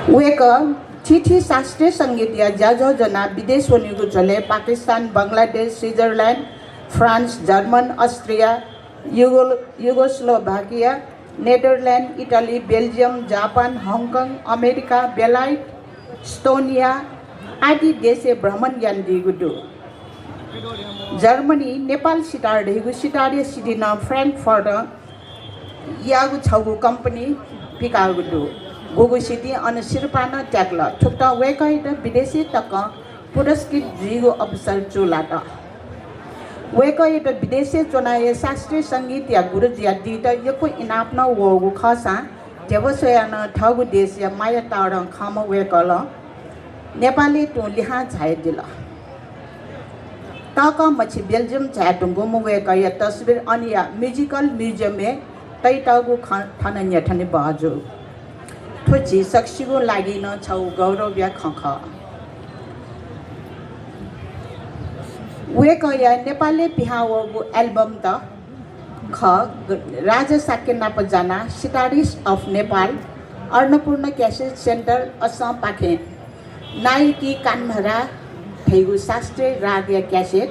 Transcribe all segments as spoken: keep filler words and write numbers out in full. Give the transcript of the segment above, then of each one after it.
वय्‌कः थीथी शास्त्रीय संगीतया ज्याझ्वः ज्वनाः विदेश वनीगु झ्वलय् Pakistan, Bangladesh, Switzerland, France, German, Austria, युगो-, Yugoslavia, Netherlands, Italy, Belgium, Japan, Hong Kong, America, बेलायत, इस्तोनिया आदि देशय् भ्रमण यानादीगु दु। जर्मनी नेपाल सितार धइगु सितारया सिधि नं फ्र्याङ्कफर्टयागु छगू कम्पनी पिकाःगु दु। गुगु सिधिं अन सिरपाः नं त्याकल। थुकथं वय्‌कःयात विदेशय् तकं पुरस्कृत जुइगु अवसर चूलात। वय्‌कःयात विदेशय् च्वनाः हे शास्त्रीय संगीतया गुरु जुयादीत यक्व इनाप नं वःगु खःसां ध्यबा स्वयाः नं थःगु देशया माया तःधं खंम्ह वय्‌कलं नेपालय् तुं लिहां झायादिल। तःकं मछि बेल्जियम झाये धुंकूम्ह वय्‌कःया तस्वीर अनया म्युजिकल म्युजियमय् तइतःगु खँ थन न्ह्यथने बहःजू। थ्व झी सकसिगुं लागि नं छगू गौरवया खँ खः। वय्‌कःया नेपालय् पिहां वःगु एल्बमत खः, राजा शाक्य नाप जानाः Sitarist of Nepal, Annapurna cassette centre असंपाखें नायकी कान्हरा धइगु शास्त्रीय रागया क्यासेट,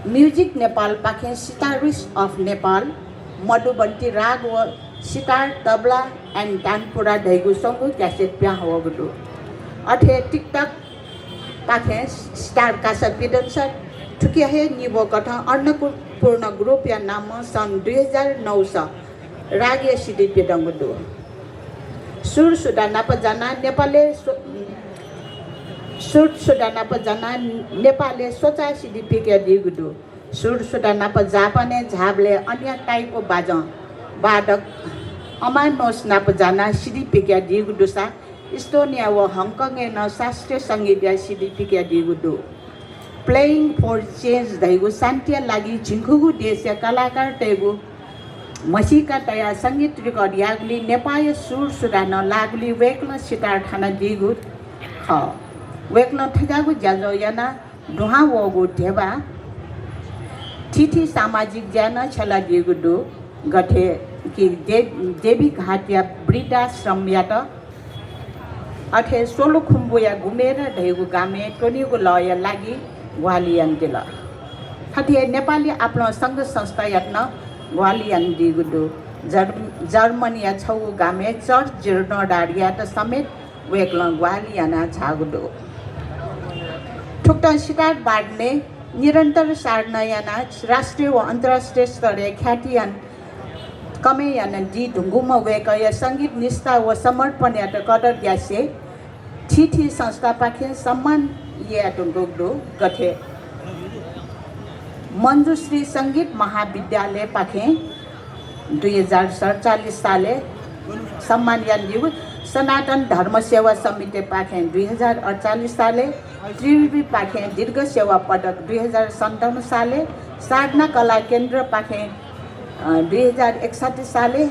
म्युजिक नेपालपाखें Sitarist of Nepal, मधुबन्ती राग व सितार, तबला and तानपुरा धइगु स्वंगू क्यासेट पिहां वःगु दु। अथे TikTok पाखें सितार कासा पिदंसा थुकिया हे निब्वकथं अन्नपूर्ण ग्रुपया नामं सन् दुई हजार नौ स रागया सिधि पिदंगु दु। सुर सुधा नाप जानाः नेपालय् स्व-, सुर सुधा नाप जानाः नेपालय् स्वचाः सिधि पिकयादीगु दु। सुर सुधा नाप जापानय् झाःबलय् अन्य ताइको बाजं वादक अमानोस नाप जानाः सिधि पिकयादीगु दुसा इस्तोनिया व हङकङय् नं शास्त्रीय संगीतया सिधि पिकयादीगु दु। Playing for Change धइगु शान्तिया लागि झिंखुगू देशया कलाकारतय्‌गु म्हसीका तयाः संगीत रेकर्ड याःगुलिं नेपाःया सुर सुधां नं लाःगुलिं वय्‌कलं सितार थानादीगु खः। वय्‌कलं थज्याःगु ज्याझ्वः यानाः दुहां वःगु ध्यबा थीथी सामाजिक ज्याय् नं छ्यलादीगु दु। गथे कि दे-, देवीघाटया वृद्धाश्रमयात अथे सोलुखुम्बुया गुमेर धइगु गामय् त्वनीगु लःया लागि ग्वाहालि यानादिल। थथे नेपाली आपालं संघ संस्थायात नं ग्वाहालि यानादीगु दु। जर्म-, जर्मनीया छगू गामय् चर्च जीर्णोद्धार यायेत समेत वय्‌कलं ग्वाहालि यानाः झाःगु दु। थुकथं सितार वादनय् निरन्तर साधना यानाः राष्ट्रिय व अन्तर्राष्ट्रिय स्तरय् ख्याति यान-, कमय् यानादी धुंकूम्ह वय्‌कःया संगीत निष्ठा व समर्पणयात कदर यासें थीथी संस्थापाखें सम्मान याये धुंकूगु दु। गथे मञ्जुश्री संगीत महाविद्यालयपाखें दुई हजार सतचालिस सालय् सम्मान यानादीगु, सनातन धर्म सेवा समितिपाखें दुई हजार अठचालिस सालय्, त्रिविपाखें दीर्घ सेवा पदक दुई हजार सन्ताउन्न सालय्, साधना कला केन्द्रपाखें, अ, दुई हजार एकसट्ठी सालय्,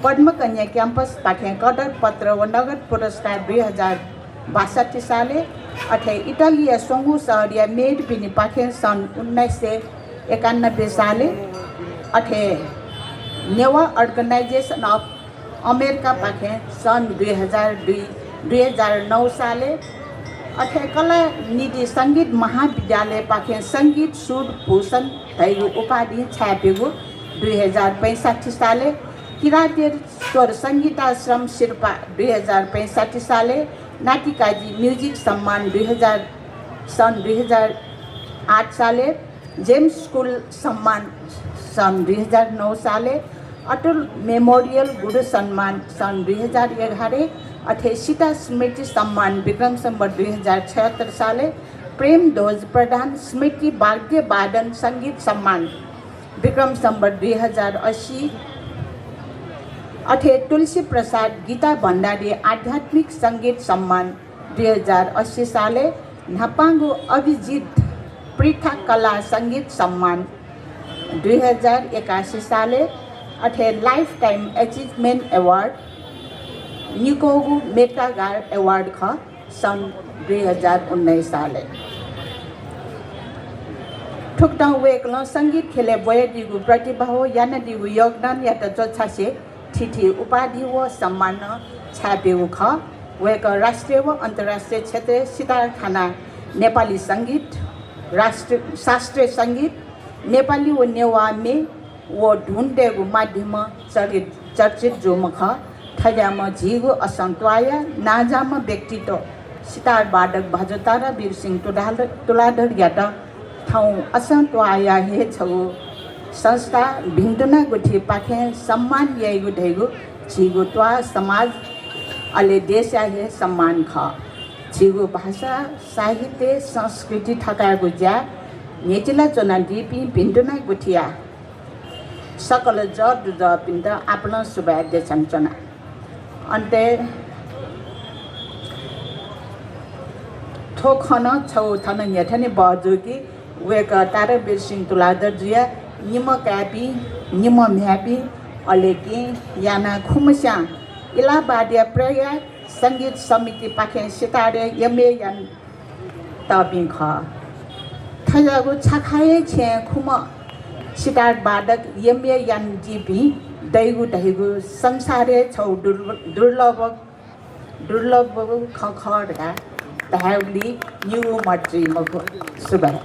पद्मकन्या क्याम्पसपाखें कदर पत्र व नगद पुरस्कार दुई हजार बासट्ठी सालय्, अथे इटलीया स्वंगू शहरया मेडपिनिपाखें सन् उन्नाइस सय एकानब्बे सालय्, अथे नेवाः Organization of Americaपाखें सन् दुई हजार दुई, दुई हजार नौ सालय्, अथे कलानिधि संगीत महाविद्यालयपाखें संगीत सुर भूषण धइगु उपाधि छायेपिगु दुई हजार पैंसट्ठी सालय्, किरातेश्वर संगीताश्रम सिरपाः दुई हजार पैंसट्ठी सालय्, नातिकाजी म्युजिक सम्मान दुई हजार, सन् दुई हजार आठ सालय्, जेम्स स्कुल सम्मान सन् दुई हजार नौ सालय्, अटल मेमोरियल गुरु सम्मान सन् दुई हजार एघारय्, अथे सीता स्मृति सम्मान विक्रम सम्वत दुई हजार छयहत्तर सालय्, प्रेमध्वज प्रधान स्मृति वाद्य वादन संगीत सम्मान विक्रम सम्वत दुई हजार अस्सी, अथे तुलसी प्रसाद गीता भण्डारी आध्यात्मिक संगीत सम्मान दुई हजार अस्सी सालय्, न्हापांगु अभिजित पृथा कला संगीत सम्मान दुई हजार एकासी सालय्, अथे Lifetime Achievement Award, निक्वःगु मेटागार Award खः सन् दुई हजार उन्नाइस सालय्। थुकथं वय्‌कलं संगीत ख्यलय् ब्वयादीगु प्रतिभा व यानादीगु योगदानयात च्वछासें थीथी उपाधि व सम्मानं छाय्‌प्यू खः। वय्‌कः राष्ट्रिय व अन्तर्राष्ट्रिय क्षेत्रय् सितार थानाः नेपाली संगीत, राष्ट्र, शास्त्रीय संगीत, नेपाली व नेवाः म्ये व धुन दयेगु माध्यमं चर्चित, चर्चित जूम्ह खः। थज्याःम्ह झीगु असं त्वाःया नांजाःम्ह व्यक्तित्व सितार वादक भाजु तारावीर सिंह तुलाधर, तुलाधरयात थौं असं त्वाःया हे छगू संस्था भिन्तुना गुथिपाखें सम्मान याइगु धइगु झीगु त्वाः समाज अले देशया हे सम्मान खः। झीगु भाषा, साहित्य, संस्कृति थकायेगु ज्या न्ह्यचिला च्वनादीपिं भिन्तुना गुथिया सकल जःदुजःपिन्त आपालं सुभाय् देछानाच्वना। अन्त्यय् थ्व खँ नं छगू थन न्ह्यथने बहःजू कि वय्‌कः तारावीर सिंह तुलाधरजुया निम्ह काय्‌पिं, निम्ह म्ह्याय्‌पिं, अले कि यानाः खुम्हस्यां इलाहाबादया प्रयाग संगीत समितिपाखें सितारय् एमए यानातःपिं खः। थज्याःगु छखा हे छेँय् खुम्ह सितार वादक एमए यानादीपिं दइगु धइगु संसारय् छगू दुर्ल-, दुर्लभ, दुर्लभ खँ खः धकाः धायेगुली निगू मत जुइ मखु। सुभाय्।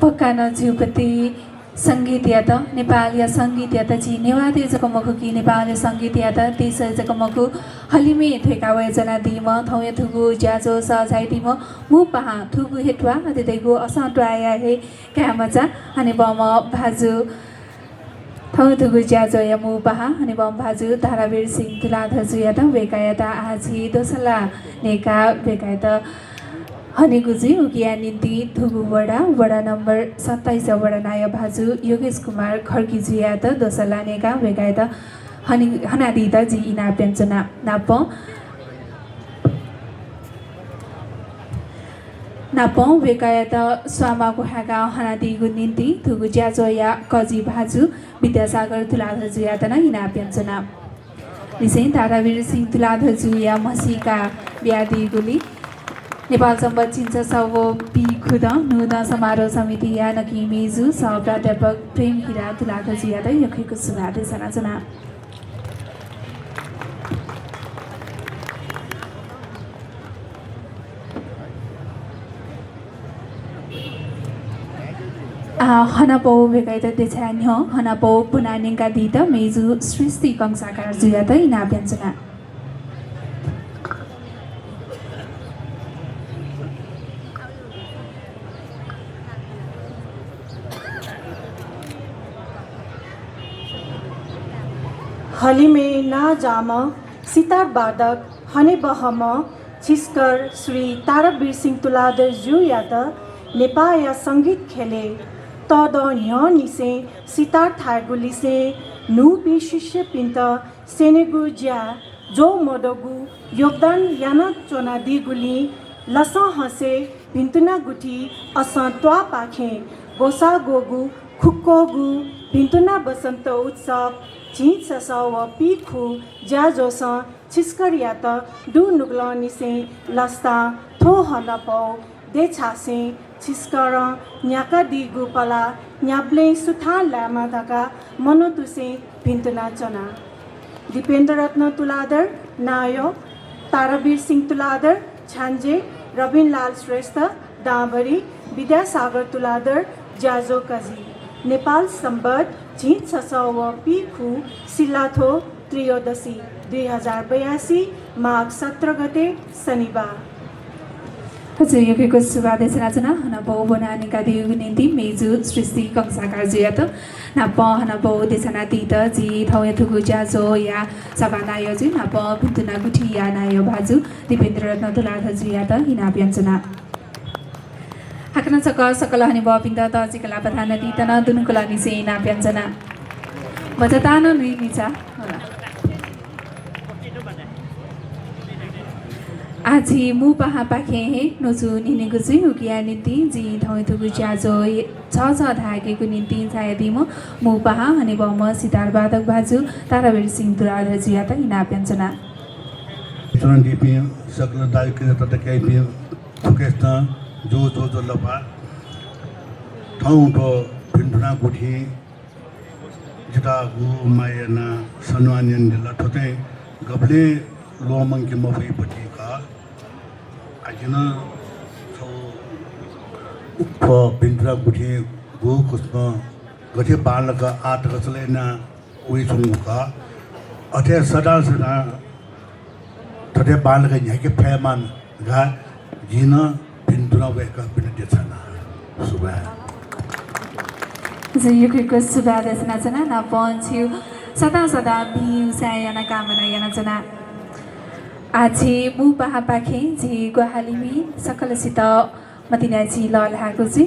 पक्का नं झीगु प्रति संगीतयात, नेपालया संगीतयात झी नेवाःतय् जक मखु कि नेपालया संगीतयात देशय् जक मखु, हलिमय् थ्वय्‌का वयाच्वनादीम्ह थौंया थुगु ज्याझ्वः सःझाइदीम्ह मू पाहां थुगु हे त्वाः, अथे धइगु असं त्वाःया हे काय्‌मचा हनेबहःम्ह भाजु, थौं थुगु ज्याझ्वःया मू पाहां हनेबहःम्ह भाजु तारावीर सिंह तुलाधरजुयात वय्‌कःयात आः झी दोसल्ला न्यय्‌काः वय्‌कःयात हनेगु जुइ। उकिया निंतिं थुगु वडा, वडा नम्बर सत्ताइसया वडा नायः भाजु योगेश कुमार खड्गीजुयात दोसल्ला न्यय्‌काः वय्‌कःयात हने-, हनादीत जिं इनाप यानाच्वना। नापं नापं वय्‌कःयात स्वांमाः क्वखाय्‌काः हनादीगु निंतिं थुगु ज्याझ्वःया कजि भाजु विद्यासागर तुलाधरजुयात नं इनाप यानाच्वना। लिसें तारावीर सिंह तुलाधरजुया म्हसीका बियादीगुलिं नेपाल संवत् झिंछसः व पीखुदँ न्हूदँ समारोह समितिया नकिं मेजु सह प्राध्यापक प्रेम हिरा तुलाधरजुयात यक्व यक्व सुभाय् देछानाच्वना। आः हनापौ वय्‌कःयात देछाये न्ह्यः हनापौ ब्वना न्यंकादीत मेजु सृष्टि कंसाकारजुयात इनाप यानाच्वना। हलिमय् नांजाःम्ह सितार वादक हनेबहःम्ह छिस्कर श्री तारावीर सिंह तुलाधरजुयात नेपाःया संगीत ख्यलय् तःदँ न्ह्यःनिसें सितार थायेगु लिसें न्हूपिं शिष्यपिन्त स्यनेगु ज्या ज्वः मदुगु योगदान यानाच्वनादीगुलिं लसंहसे भिन्तुना गुथि असं त्वाःपाखें ग्वसाः ग्वःगु खुक्वःगु भिन्तुना बसन्त उत्सव झिंछसः व पीखु ज्याझ्वलं छिस्करयात दुनुगलंनिसें लसतां थ्व हनापौ देछासें छिस्करं न्ह्याकादीगु पलाः न्ह्याबलें सुथां लायेमा धकाः मनंतुसें भिन्तुनाच्वना। दिपेन्द्र रत्न तुलाधर, नायः, तारावीर सिंह तुलाधर, छ्याञ्जे, रबिनलाल श्रेष्ठ, दांभरि, विद्यासागर तुलाधर, ज्याझ्वः कजि। नेपाल संवत् झिंछसः व पीखु सिल्लाथ्व त्रयोदशी, दुई हजार बयासी, माघ सत्र गते, शनिबार। हजुर, यक्व यक्व सुभाय् देछानाच्वना हनापौ ब्वना न्यंकादीगु निंतिं मेजु सृष्टि कंसाकारजुयात। नापं हनापौ देछानादीत झी थौंया थुगु ज्याझ्वःया सभानायःजु नापं भिन्तुना गुथिया नायः भाजु दिपेन्द्र रत्न तुलाधरजुयात इनाप यानाच्वना। हाकनं छकः सकल हनेबहःपिन्त तःजिक लापा थानादीत नं दुनुगलंनिसें इनाप यानाच्वना। भचा तां नं न्हुइनिचा होला। आः झी मू पाहांपाखें हे न्वचु न्यनेगु जुइ। उकिया निंतिं जिं थौंया थुगु ज्याझ्वः छगः छगः धायेकेगु निंतिं झायादीम्ह मू पाहां हनेबहःम्ह सितार वादक भाजु तारावीर सिंह तुलाधरजुयात इनाप यानाच्वना। च्वनादीपिं सकल दाजुकिजा तताकेहेँपिं फुक्कसितं ज्वजलपा। अँ, थ्व भिन्तुना गुथिं जितः गु माया यानाः सम्मान यानादिल। थथे गबलें ल्वःमंके मफइपति का। आः जिं नं थ्व भिन्तुना गुथिं गु कुसुम गथे बांलाक आः तक चले याना वइच्वंगु का। अथे सदां सदां थथे बांलाक न्ह्याके फयेमाः धकाः जिं नं भिन्तुना वय्कःपिन्त देछाना। सुभाय्। जिं यक्व यक्व सुभाय् देछानाच्वना। नापं छिगु सदां सदां भिं उसाँय् याना कामना यानाच्वना। आः झी मू पाहांपाखें झी ग्वाहालिमि सकलसित मतिनाय् झी लःल्हायेगु जुइ।